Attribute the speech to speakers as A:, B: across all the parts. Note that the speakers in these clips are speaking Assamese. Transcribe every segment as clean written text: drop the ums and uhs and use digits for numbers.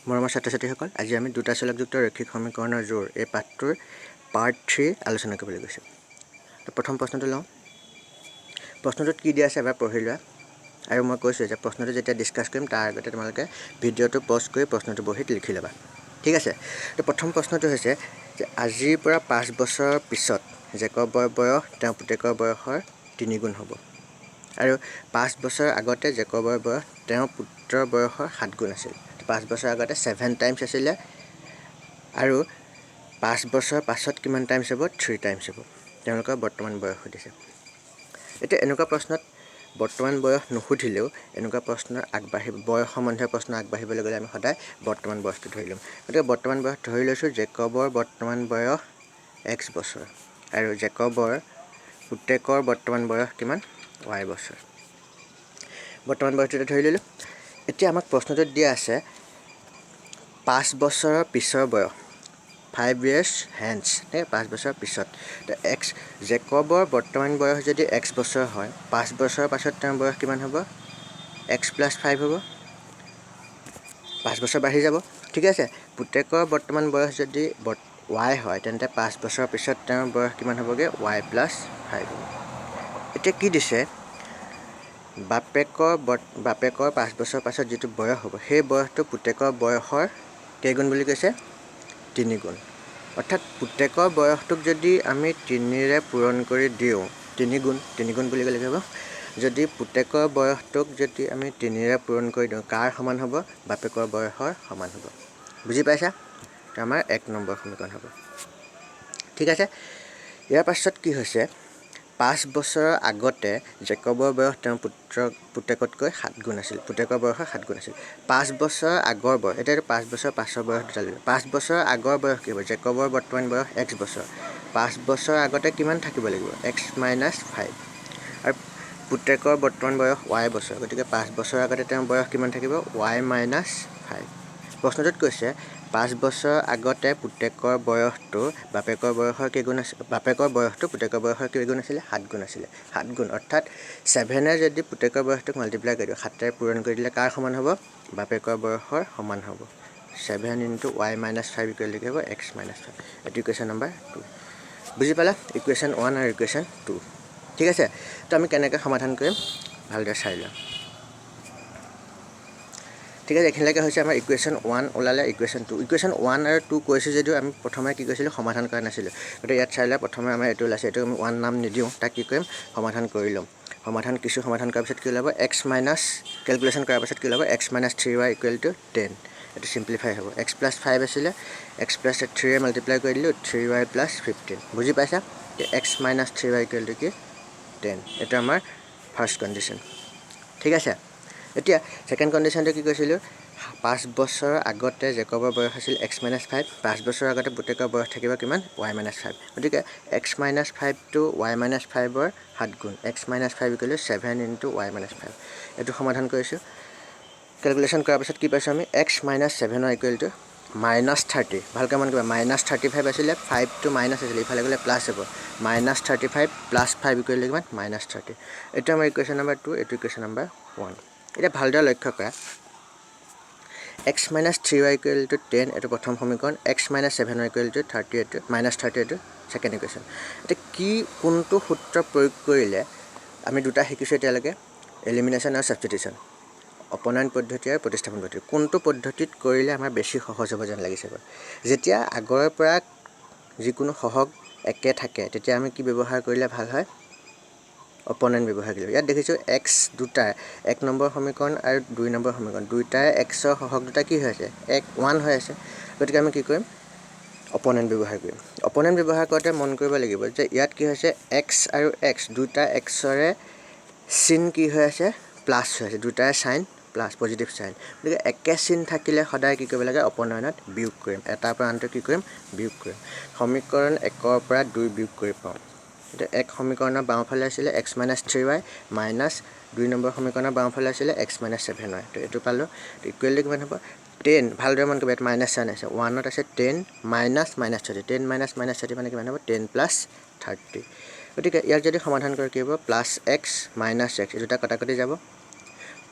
A: মৰমৰ ছাত্ৰ ছাত্ৰীসকল, আজি আমি দুটা চলকযুক্ত ৰৈখিক সমীকৰণৰ জোৰ এই পাঠটোৰ পাৰ্ট থ্ৰী আলোচনা কৰিবলৈ গৈছোঁ। তো প্ৰথম প্ৰশ্নটো লওঁ। প্ৰশ্নটোত কি দিয়া আছে এবাৰ পঢ়ি লোৱা। আৰু মই কৈছোঁ যে প্ৰশ্নটো যেতিয়া ডিছকাছ কৰিম, তাৰ আগতে তোমালোকে ভিডিঅ'টো পজ কৰি প্ৰশ্নটো বহীত লিখি ল'বা, ঠিক আছে? তো প্ৰথম প্ৰশ্নটো হৈছে যে আজিৰ পৰা 5 বছৰৰ পিছত জেকবৰ বয়স তেওঁৰ পুতেকৰ বয়সৰ তিনিগুণ হ'ব আৰু 5 বছৰৰ আগতে জেকবৰ বয়স তেওঁৰ পুত্ৰৰ বয়সৰ সাত গুণ আছিল। 5 বছৰৰ আগতে ছেভেন টাইমছ আছিলে আৰু 5 বছৰৰ পাছত কিমান টাইমছ হ'ব? থ্ৰী টাইমছ হ'ব। তেওঁলোকৰ বৰ্তমান বয়স সুধিছে। এতিয়া এনেকুৱা প্ৰশ্নত বৰ্তমান বয়স নুসুধিলেও এনেকুৱা প্ৰশ্নৰ আগবাঢ়ি বয়স সম্বন্ধীয় প্ৰশ্ন আগবাঢ়িবলৈ গ'লে আমি সদায় বৰ্তমান বয়সটো ধৰি ল'ম। গতিকে বৰ্তমান বয়স ধৰি লৈছোঁ, জেকবৰ বৰ্তমান বয়স এক্স বছৰ আৰু জেকবৰ পুতেকৰ বৰ্তমান বয়স কিমান? ৱাই বছৰ। বৰ্তমান বয়সটো এতিয়া ধৰি ল'লোঁ। এতিয়া আমাক প্ৰশ্নটোত দিয়া আছে 5 বছৰৰ পিছৰ বয়স, 5 ইয়েৰ্ছ হেন্স, দেই, 5 বছৰৰ পিছত। তো এক্স জেকবৰ বৰ্তমান বয়স যদি এক্স বছৰ হয়, 5 বছৰৰ পাছত তেওঁৰ বয়স কিমান হ'ব? এক্স প্লাছ ফাইভ হ'ব। 5 বছৰ বাঢ়ি যাব, ঠিক আছে? পুতেকৰ বৰ্তমান বয়স যদি ৱাই হয়, তেন্তে 5 বছৰৰ পিছত তেওঁৰ বয়স কিমান হ'বগৈ? ৱাই প্লাছ ফাইভ হ'ব। এতিয়া কি দিছে? বাপেকৰ 5 বছৰৰ পাছত যিটো বয়স হ'ব, সেই বয়সটো পুতেকৰ বয়সৰ কেইগুণ বুলি কৈছে? তিনিগুণ। অৰ্থাৎ পুতেকৰ বয়সটোক যদি আমি তিনিৰে পূৰণ কৰি দিওঁ, তিনিগুণ, তিনিগুণ বুলি ক'লে কি হ'ব? যদি পুতেকৰ বয়সটোক যদি আমি তিনিৰে পূৰণ কৰি দিওঁ, কাৰ সমান হ'ব? বাপেকৰ বয়সৰ সমান হ'ব। বুজি পাইছা? আমাৰ 1 নম্বৰ সমীকৰণ হ'ব, ঠিক আছে? ইয়াৰ পাছত কি হৈছে? 5 বছৰৰ আগতে জেকবৰ বয়স তেওঁৰ পুত্ৰ পুতেকতকৈ সাত গুণ আছিল, পুতেকৰ বয়সৰ সাত গুণ আছিল। 5 বছৰৰ আগৰ বয়স, এতিয়া এইটো 5 বছৰ পাছৰ বয়স দুটা ল'লোঁ। 5 বছৰৰ আগৰ বয়স কি হ'ব? জেকবৰ বৰ্তমান বয়স এক্স বছৰ। 5 বছৰৰ আগতে কিমান থাকিব লাগিব? X minus five. আৰু পুতেকৰ বৰ্তমান বয়স ৱাই বছৰ, গতিকে 5 বছৰৰ আগতে তেওঁৰ বয়স কিমান থাকিব? Why minus five. প্ৰশ্নটোত কৈছে 5 বছৰৰ আগতে পুতেকৰ বয়সটো বাপেকৰ বয়সৰ কেইগুণ আছিল? বাপেকৰ বয়সটো পুতেকৰ বয়সৰ কেইগুণ আছিলে? সাত গুণ আছিলে। সাত গুণ, অৰ্থাৎ ছেভেনে যদি পুতেকৰ বয়সটোক মাল্টিপ্লাই কৰি দিওঁ, সাতেৰে পূৰণ কৰি দিলে কাৰ সমান হ'ব? বাপেকৰ বয়সৰ সমান হ'ব। Seven into y minus five equal কি হ'ব? X minus five. এইটো ইকুৱেশ্যন নম্বৰ টু। বুজি পালা? ইকুৱেশ্যন ওৱান আৰু ইকুৱেশ্যন টু, ঠিক আছে? তো আমি কেনেকৈ সমাধান কৰিম ভালদৰে চাই লোৱা, ঠিক আছে? এইখিনিলৈকে হৈছে আমাৰ ইকুৱেশ্যন ওৱান ওলালে, ইকুৱেশ্যন টু। ইকুৱেশ্যন ওৱান আৰু টু কৈছোঁ যদিও আমি প্ৰথমে কি কৈছিলোঁ? সমাধান কৰা নাছিলোঁ। গতিকে ইয়াত চাই লোৱা, প্ৰথমে আমাৰ এইটো ওলাইছে। এইটো আমি ওৱান নাম নিদিওঁ। তাক কি কৰিম? সমাধান কৰি ল'ম। সমাধান কিছু সমাধান কৰাৰ পিছত কি ওলাব? এক্স মাইনাছ, কেলকুলেশ্যন কৰাৰ পাছত কি ওলাব? X minus three y equal to 10। এইটো চিম্প্লিফাই হ'ব। এক্স প্লাছ ফাইভ আছিলে, এক্স প্লাছ থ্ৰীৰে মাল্টিপ্লাই কৰি দিলোঁ, থ্ৰী why plus 15। বুজি পাইছা? X minus three y equal to কি? 10। এইটো আমাৰ ফাৰ্ষ্ট কণ্ডিশ্যন, ঠিক আছে? এতিয়া ছেকেণ্ড কণ্ডিশ্যনটো কি কৈছিলোঁ? 5 বছৰৰ আগতে জেকবৰ বয়স আছিল এক্স মাইনাছ ফাইভ। 5 বছৰৰ আগতে পুতেকৰ বয়স থাকিব কিমান? Why minus five. গতিকে এক্স মাইনাছ ফাইভটো why minus ফাইভৰ সাত গুণ। X minus five equal seven into y minus five. এইটো সমাধান কৰিছোঁ। কেলকুলেশ্যন কৰাৰ পাছত কি পাইছোঁ আমি? X minus seven y equal to minus 30। ভালকৈ মন কৰিবা, মাইনাছ 35 আছিলে, ফাইভটো মাইনাছ আছিলে, ইফালে গ'লে প্লাছ হ'ব। Minus 35 plus five equal to কিমান? Minus 30। এইটো আমাৰ ইকুৱেশ্যন নম্বৰ টু, এইটো ইকুৱেশ্যন নম্বৰ ওৱান। এতিয়া ভালদৰে লক্ষ্য কৰা, x minus three y equal to 10, এইটো প্ৰথম সমীকৰণ। X minus seven y equal to 30, এইটো মাইনাছ 30, এইটো ছেকেণ্ড ইকুৱেশ্যন। এতিয়া কি কোনটো সূত্ৰ প্ৰয়োগ কৰিলে? আমি দুটা শিকিছোঁ এতিয়ালৈকে, এলিমিনেশ্যন আৰু ছাবষ্টিটিউশ্যন, অপনয়ন পদ্ধতি আৰু প্ৰতিস্থাপন পদ্ধতি। কোনটো পদ্ধতিত কৰিলে আমাৰ বেছি সহজ হ'ব যেন লাগিছে বাৰু? যেতিয়া আগৰ পৰা যিকোনো সহগ একে থাকে, তেতিয়া আমি কি ব্যৱহাৰ কৰিলে ভাল হয়? অপনয়ন ব্যৱহাৰ কৰিলোঁ। ইয়াত দেখিছোঁ এক্স দুটাৰ 1 নম্বৰ সমীকৰণ আৰু 2 নম্বৰ সমীকৰণ, দুয়োটাৰে এক্সৰ সহগ দুটা কি হৈ আছে? এক, ওৱান হৈ আছে। গতিকে আমি কি কৰিম? অপনয়ন ব্যৱহাৰ কৰিম। অপনয়ন ব্যৱহাৰ কৰোঁতে মন কৰিব লাগিব যে ইয়াত কি হৈছে? এক্স আৰু এক্স, দুটা এক্সৰে চিন কি হৈ আছে? প্লাছ হৈ আছে। দুটাৰে চাইন প্লাছ, পজিটিভ চাইন। গতিকে একে চিন থাকিলে সদায় কি কৰিব লাগে? অপনয়নত বিয়োগ কৰিম। এটাৰ পৰা আনটো কি কৰিম? বিয়োগ কৰিম। সমীকৰণ একৰ পৰা দুই বিয়োগ কৰি পাওঁ। এতিয়া এক সমীকৰণৰ বাওঁফালে আছিলে x minus three y minus 2 number সমীকৰণৰ বাওঁফালে আছিলে এক্স মাইনাছ ছেভেন why. তো এইটো পালোঁ। ইকুৱেল টু কিমান হ'ব? 10। ভালদৰে মন কৰিব, ইয়াত মাইনাছ চাইন আছে। ওৱানত আছে 10 minus minus 30। 10 minus minus 30 মানে কিমান হ'ব? 10 প্লাছ 30। গতিকে ইয়াক যদি সমাধান কৰে কি হ'ব? প্লাছ এক্স মাইনাছ এক্স, এই দুটা কটাকটি যাব।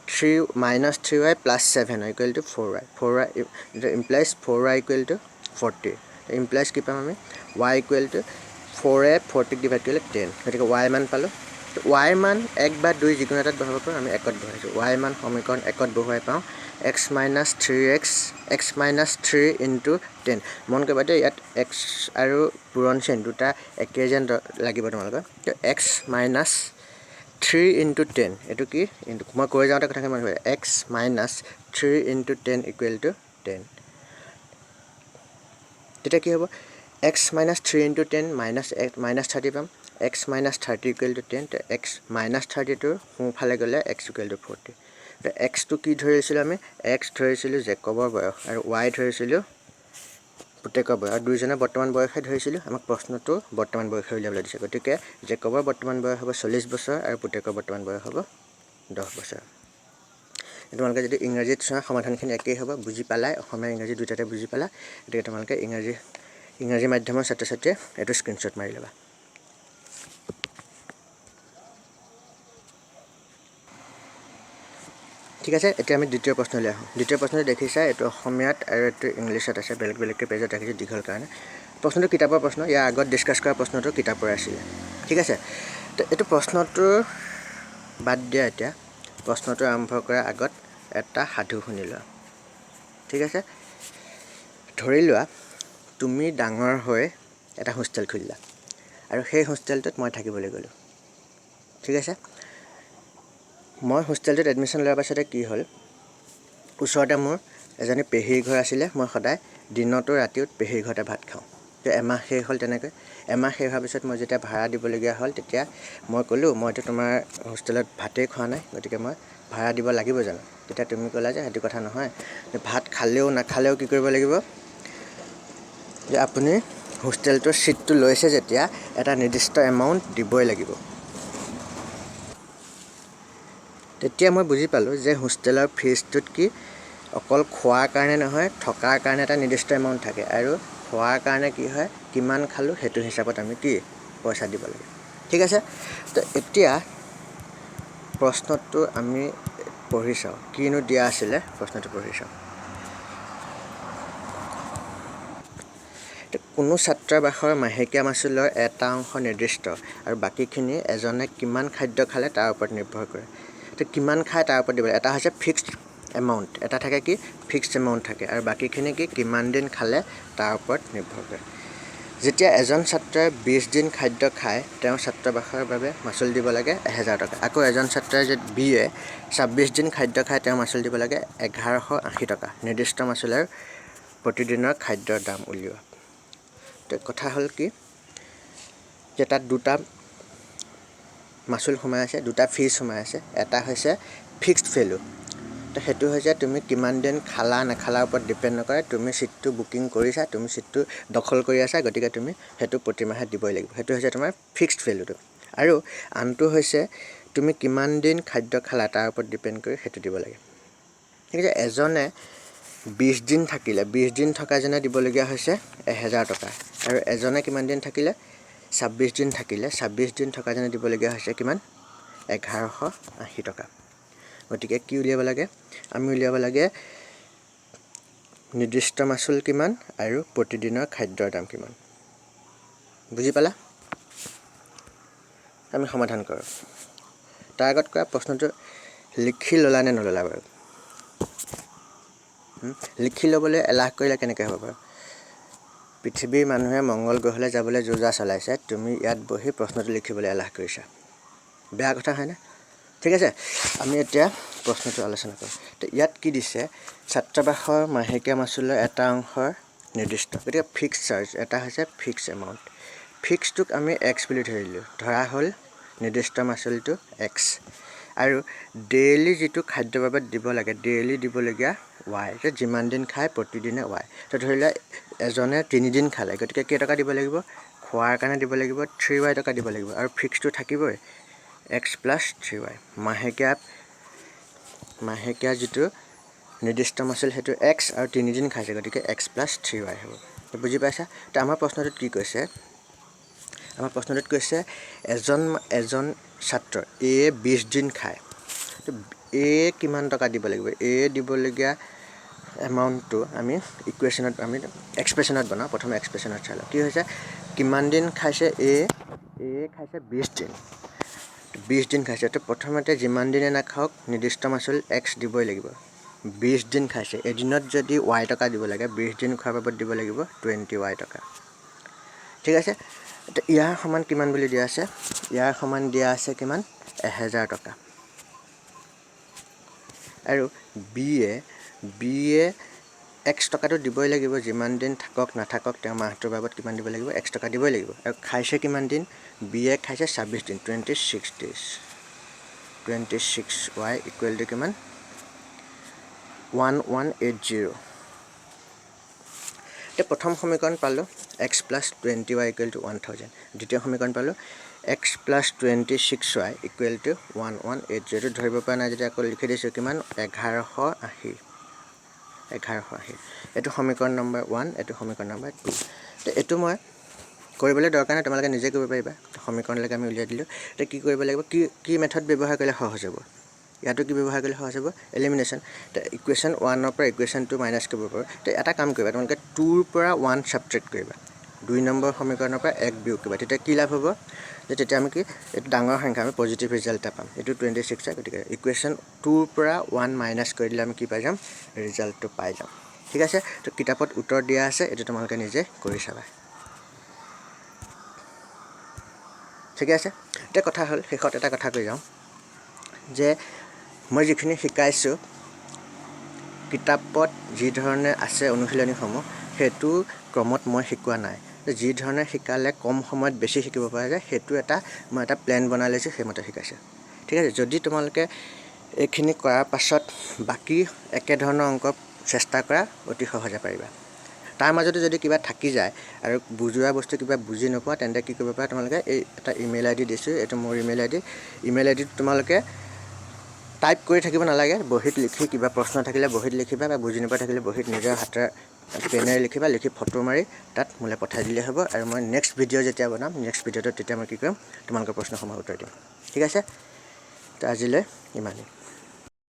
A: Three minus three y plus seven equal to four y. Four y implies four y equal to 40. Implies কি পাম আমি? ৱাই ইকুৱেল টু ফ'ৰে ফৰ্টিক ডিভাইড কৰিলে 10। গতিকে ৱাই মান পালোঁ। ৱাই মান এক বা দুই যিকোনো এটাত বহাব পাৰোঁ। আমি একত বহাইছোঁ। ৱাই মান সমীকৰণ একত বহুৱাই পাওঁ x minus three x, x minus three into 10। মন কৰিবা দেই, ইয়াত এক্স আৰু পূৰণ চিন দুটা একে যেন লাগিব তোমালোকৰ। তো x minus three into 10, এইটো কি ইনটু, মই কৈ যাওঁতে কথাখিনি মন কৰিবা, x minus three into 10 equal to 10। তেতিয়া কি হ'ব? X minus three into 10 minus minus 30 palm. X minus 30 equal to 10। X minus থাৰ্টিটোৰ সোঁফালে গ'লে এক্স ইকুৱেল টু 40। এক্সটো কি ধৰিছিলোঁ আমি? এক্স ধৰিছিলোঁ জেকবৰ বয়স আৰু ৱাই ধৰিছিলোঁ পুতেকৰ বয়স আৰু দুইজনে বৰ্তমান বয়সে ধৰিছিলোঁ। আমাক প্ৰশ্নটো বৰ্তমান বয়সে উলিয়াবলৈ দিছে। গতিকে জেকবৰ বৰ্তমান বয়স হ'ব 40 বছৰ আৰু পুতেকৰ বৰ্তমান বয়স হ'ব 10 বছৰ। তোমালোকে যদি ইংৰাজীত চোৱা, সমাধানখিনি একেই হ'ব। বুজি পালাই, অসমীয়া ইংৰাজী দুয়োটাতে বুজি পালা। গতিকে তোমালোকে ইংৰাজী মাধ্যমৰ ছাত্ৰ ছাত্ৰীয়ে এইটো স্ক্ৰীনশ্বট মাৰি ল'বা। ঠিক আছে, এতিয়া আমি দ্বিতীয় প্ৰশ্নলৈ আহোঁ। দ্বিতীয় প্ৰশ্নটো দেখিছা, এইটো অসমীয়াত আৰু এইটো ইংলিছত আছে। বেলেগ বেলেগকৈ পেজত ৰাখিছোঁ দীঘল কাৰণে। প্ৰশ্নটো কিতাপৰ প্ৰশ্ন। ইয়াৰ আগত ডিছকাছ কৰা প্ৰশ্নটো কিতাপৰ আছিলে। ঠিক আছে, তো এইটো প্ৰশ্নটোৰ বাদ দিয়া। এতিয়া প্ৰশ্নটো আৰম্ভ কৰাৰ আগত এটা সাধু শুনি লোৱা। ঠিক আছে, ধৰি লোৱা তুমি ডাঙৰ হৈ এটা হোষ্টেল খুলিলা আৰু সেই হোষ্টেলটোত মই থাকিবলৈ গ'লোঁ। ঠিক আছে, মই হোষ্টেলটোত এডমিশ্যন লোৱাৰ পাছতে কি হ'ল, ওচৰতে মোৰ এজনী পেহীৰ ঘৰ আছিলে। মই সদায় দিনতো ৰাতিও পেহীৰ ঘৰতে ভাত খাওঁ। তো এমাহ শেষ হ'ল তেনেকৈ। এমাহ শেষ হোৱাৰ পিছত মই যেতিয়া ভাড়া দিবলগীয়া হ'ল, তেতিয়া মই ক'লোঁ, মইতো তোমাৰ হোষ্টেলত ভাতেই খোৱা নাই, গতিকে মই ভাড়া দিব লাগিব জানো? তেতিয়া তুমি ক'লা যে সেইটো কথা নহয়, ভাত খালেও নাখালেও কি কৰিব লাগিব যে আপুনি হোষ্টেলটোৰ ছিটটো লৈছে যেতিয়া এটা নিৰ্দিষ্ট এমাউণ্ট দিবই লাগিব। তেতিয়া মই বুজি পালোঁ যে হোষ্টেলৰ ফিজটোত কি অকল খোৱাৰ কাৰণে নহয়, থকাৰ কাৰণে এটা নিৰ্দিষ্ট এমাউণ্ট থাকে আৰু খোৱাৰ কাৰণে কি হয়, কিমান খালোঁ সেইটো হিচাপত আমি কি পইচা দিব লাগে। ঠিক আছে, তো এতিয়া প্ৰশ্নটো আমি পঢ়ি চাওঁ, কিনো দিয়া আছিলে। প্ৰশ্নটো পঢ়ি চাওঁ। কোনো ছাত্ৰাবাসৰ মাহেকীয়া মাচুলৰ এটা অংশ নিৰ্দিষ্ট আৰু বাকীখিনি এজনে কিমান খাদ্য খালে তাৰ ওপৰত নিৰ্ভৰ কৰে। তো কিমান খায় তাৰ ওপৰত দিব। এটা হৈছে ফিক্সড এমাউণ্ট, এটা থাকে কি ফিক্সড এমাউণ্ট থাকে আৰু বাকীখিনি কি কিমান দিন খালে তাৰ ওপৰত নিৰ্ভৰ কৰে। যেতিয়া এজন ছাত্ৰই 20 দিন খাদ্য খায়, তেওঁ ছাত্ৰাবাসৰ বাবে মাচুল দিব লাগে 1000 টকা। আকৌ এজন ছাত্ৰই যদি বিয়ে 26 দিন খাদ্য খায়, তেওঁ মাচুল দিব লাগে 1180 টকা। নিৰ্দিষ্ট মাচুল আৰু প্ৰতিদিনৰ খাদ্যৰ দাম উলিওৱা। তো কথা হ'ল কি যে তাত দুটা মাচুল সোমাই আছে, দুটা ফিজ সোমাই আছে। এটা হৈছে ফিক্সড ভেলু। তো সেইটো হৈছে তুমি কিমান দিন খালা নাখালাৰ ওপৰত ডিপেণ্ড নকৰে। তুমি ছিটটো বুকিং কৰিছা, তুমি ছিটটো দখল কৰি আছা, গতিকে তুমি সেইটো প্ৰতিমাহে দিবই লাগিব। সেইটো হৈছে তোমাৰ ফিক্সড ভেলুটো। আৰু আনটো হৈছে তুমি কিমান দিন খাদ্য খালা তাৰ ওপৰত ডিপেণ্ড কৰি সেইটো দিব লাগে। ঠিক আছে, এজনে 20 দিন থাকিলে, 20 দিন থকাজনে দিবলগীয়া হৈছে 1000 টকা আৰু এজনে কিমান দিন থাকিলে? 26 দিন থাকিলে। 26 দিন থকাজনে দিবলগীয়া হৈছে কিমান? 1180 টকা। গতিকে কি উলিয়াব লাগে? আমি উলিয়াব লাগে নিৰ্দিষ্ট মাচুল কিমান আৰু প্ৰতিদিনৰ খাদ্যৰ দাম কিমান। বুজি পালা? আমি সমাধান কৰোঁ। তাৰ আগত কোৱা, প্ৰশ্নটো লিখি ল'লা নে নল'লা বাৰু? লিখি ল'বলৈ এলাহ কৰিলে কেনেকৈ হ'ব বাৰু? পৃথিৱীৰ মানুহে মংগল গ্ৰহলৈ যাবলৈ যো-জা চলাইছে, তুমি ইয়াত বহি প্ৰশ্নটো লিখিবলৈ এলাহ কৰিছা। বেয়া কথা হয়নে? ঠিক আছে, আমি এতিয়া প্ৰশ্নটো আলোচনা কৰোঁ। তো ইয়াত কি দিছে? ছাত্ৰাবাসৰ মাহেকীয়া মাচুলৰ এটা অংশৰ নিৰ্দিষ্ট, গতিকে ফিক্স চাৰ্জ এটা হৈছে ফিক্স এমাউণ্ট। ফিক্সটোক আমি এক্স বুলি ধৰিলোঁ। ধৰা হ'ল নিৰ্দিষ্ট মাচুলটো এক্স আৰু ডেইলি যিটো খাদ্যৰ বাবদ দিব লাগে, ডেইলি দিবলগীয়া ৱাই। যে যিমান দিন খায় প্ৰতিদিনে ৱাই। তো ধৰি লোৱা এজনে 3 দিন খালে, গতিকে কেইটকা দিব লাগিব? খোৱাৰ কাৰণে দিব লাগিব থ্ৰী ৱাই টকা দিব লাগিব আৰু ফিক্সটো থাকিবই এক্স প্লাছ থ্ৰী ৱাই। মাহেকীয়া যিটো নিৰ্দিষ্ট মাচুল সেইটো এক্স আৰু 3 দিন খাইছে, গতিকে এক্স প্লাছ থ্ৰী ৱাই হ'ব। বুজি পাইছা? তো আমাৰ প্ৰশ্নটোত কি কৈছে? আমাৰ প্ৰশ্নটোত কৈছে এজন এজন ছাত্ৰ এ 20 দিন খায়। তো এ কিমান টকা দিব লাগিব? এ দিবলগীয়া এমাউণ্টটো আমি ইকুৱেশ্যনত, আমি এক্সপ্ৰেশ্যনত বনাওঁ। প্ৰথমে এক্সপ্ৰেশ্যনত চাই লওঁ কি হৈছে। কিমান দিন খাইছে এ? এ খাইছে 20 দিন। 20 দিন খাইছে, তো প্ৰথমতে যিমান দিনে নাখাওক, নিৰ্দিষ্ট মাচুল এক্স দিবই লাগিব। 20 দিন খাইছে, এদিনত যদি ৱাই টকা দিব লাগে, 20 দিন খোৱাৰ বাবদ দিব লাগিব 20 ৱাই টকা। ঠিক আছে। এতিয়া ইয়াৰ সমান কিমান বুলি দিয়া আছে? ইয়াৰ সমান দিয়া আছে কিমান? 1000 টকা। আৰু বি এ এক্স টকাটো দিবই লাগিব। যিমান দিন থাকক নাথাকক, তেওঁ মাহটোৰ বাবদ কিমান দিব লাগিব? এক্স টকা দিবই লাগিব। আৰু খাইছে কিমান দিন? বি এ খাইছে 26 দিন, 26 days। 26 Y equal to কিমান? 1180। এতিয়া প্ৰথম সমীকৰণ পালোঁ X plus 20 Y equal to 1000। দ্বিতীয় সমীকৰণ পালোঁ X plus 26 Y equal to 1180। ধৰিব পৰা নাই যদি আকৌ লিখি দিছোঁ। কিমান? 1180, 1180। এইটো সমীকৰণ নম্বৰ ওৱান, এইটো সমীকৰণ নম্বৰ টু। তো এইটো মই কৰিবলৈ দৰকাৰ নাই, তোমালোকে নিজে কৰিব পাৰিবা। সমীকৰণলৈকে আমি উলিয়াই দিলোঁ। এতিয়া কি কৰিব লাগিব? কি কি মেথড ব্যৱহাৰ কৰিলে সহজ হ'ব? ইয়াতো কি ব্যৱহাৰ কৰিলে সহজ হ'ব? এলিমিনেশ্যন। এতিয়া ইকুৱেশ্যন ওৱানৰ পৰা ইকুৱেশ্যন টু মাইনাছ কৰিব পাৰোঁ। এতিয়া এটা কাম কৰিবা, তোমালোকে টুৰ পৰা ওৱান ছাবট্ৰেক্ট কৰিবা। দুই নম্বৰ সমীকৰণৰ পৰা এক বিয়োগ কৰিবা। তেতিয়া কি লাভ হ'ব যে তেতিয়া আমি কি, এইটো ডাঙৰ সংখ্যা, আমি পজিটিভ ৰিজাল্ট এটা পাম। এইটো 26 হয়। গতিকে ইকুৱেশ্যন টুৰ পৰা ওৱান মাইনাছ কৰি দিলে আমি কি পাই যাম? ৰিজাল্টটো পাই যাম। ঠিক আছে। তো কিতাপত উত্তৰ দিয়া আছে, এইটো তোমালোকে নিজে কৰি চাবা। ঠিকে আছে। এতিয়া কথা হ'ল, শেষত এটা কথা কৈ যাওঁ যে মই যিখিনি শিকাইছোঁ, কিতাপত যি ধৰণে আছে অনুশীলনীসমূহ, সেইটো ক্ৰমত মই শিকোৱা নাই। যি ধৰণে শিকালে কম সময়ত বেছি শিকিব পৰা যায়, সেইটো এটা মই এটা প্লেন বনাই লৈছোঁ, সেইমতে শিকাইছোঁ। ঠিক আছে। যদি তোমালোকে এইখিনি কৰাৰ পাছত বাকী একেধৰণৰ অংক চেষ্টা কৰা, অতি সহজে পাৰিবা। তাৰ মাজতো যদি কিবা থাকি যায় আৰু বুজোৱা বস্তু কিবা বুজি নোপোৱা, তেন্তে কি কৰিব পাৰা তোমালোকে? এই এটা ইমেইল আই ডি দিছোঁ, এইটো মোৰ ইমেইল আই ডি। ইমেইল আই ডিত তোমালোকে টাইপ কৰি থাকিব নালাগে। বহীত লিখি, কিবা প্ৰশ্ন থাকিলে বহীত লিখিবা বা বুজি নোপোৱা থাকিলে বহীত নিজৰ হাতেৰে পেনেৰে লিখিবা। লিখি ফটো মাৰি তাত মোলৈ পঠাই দিলেই হ'ব আৰু মই নেক্সট ভিডিঅ' যেতিয়া বনাম, নেক্সট ভিডিঅ'টোত তেতিয়া মই কি কৰিম, তোমালোকৰ প্ৰশ্নসমূহ উত্তৰ দিম। ঠিক আছে। তো আজিলৈ ইমানেই।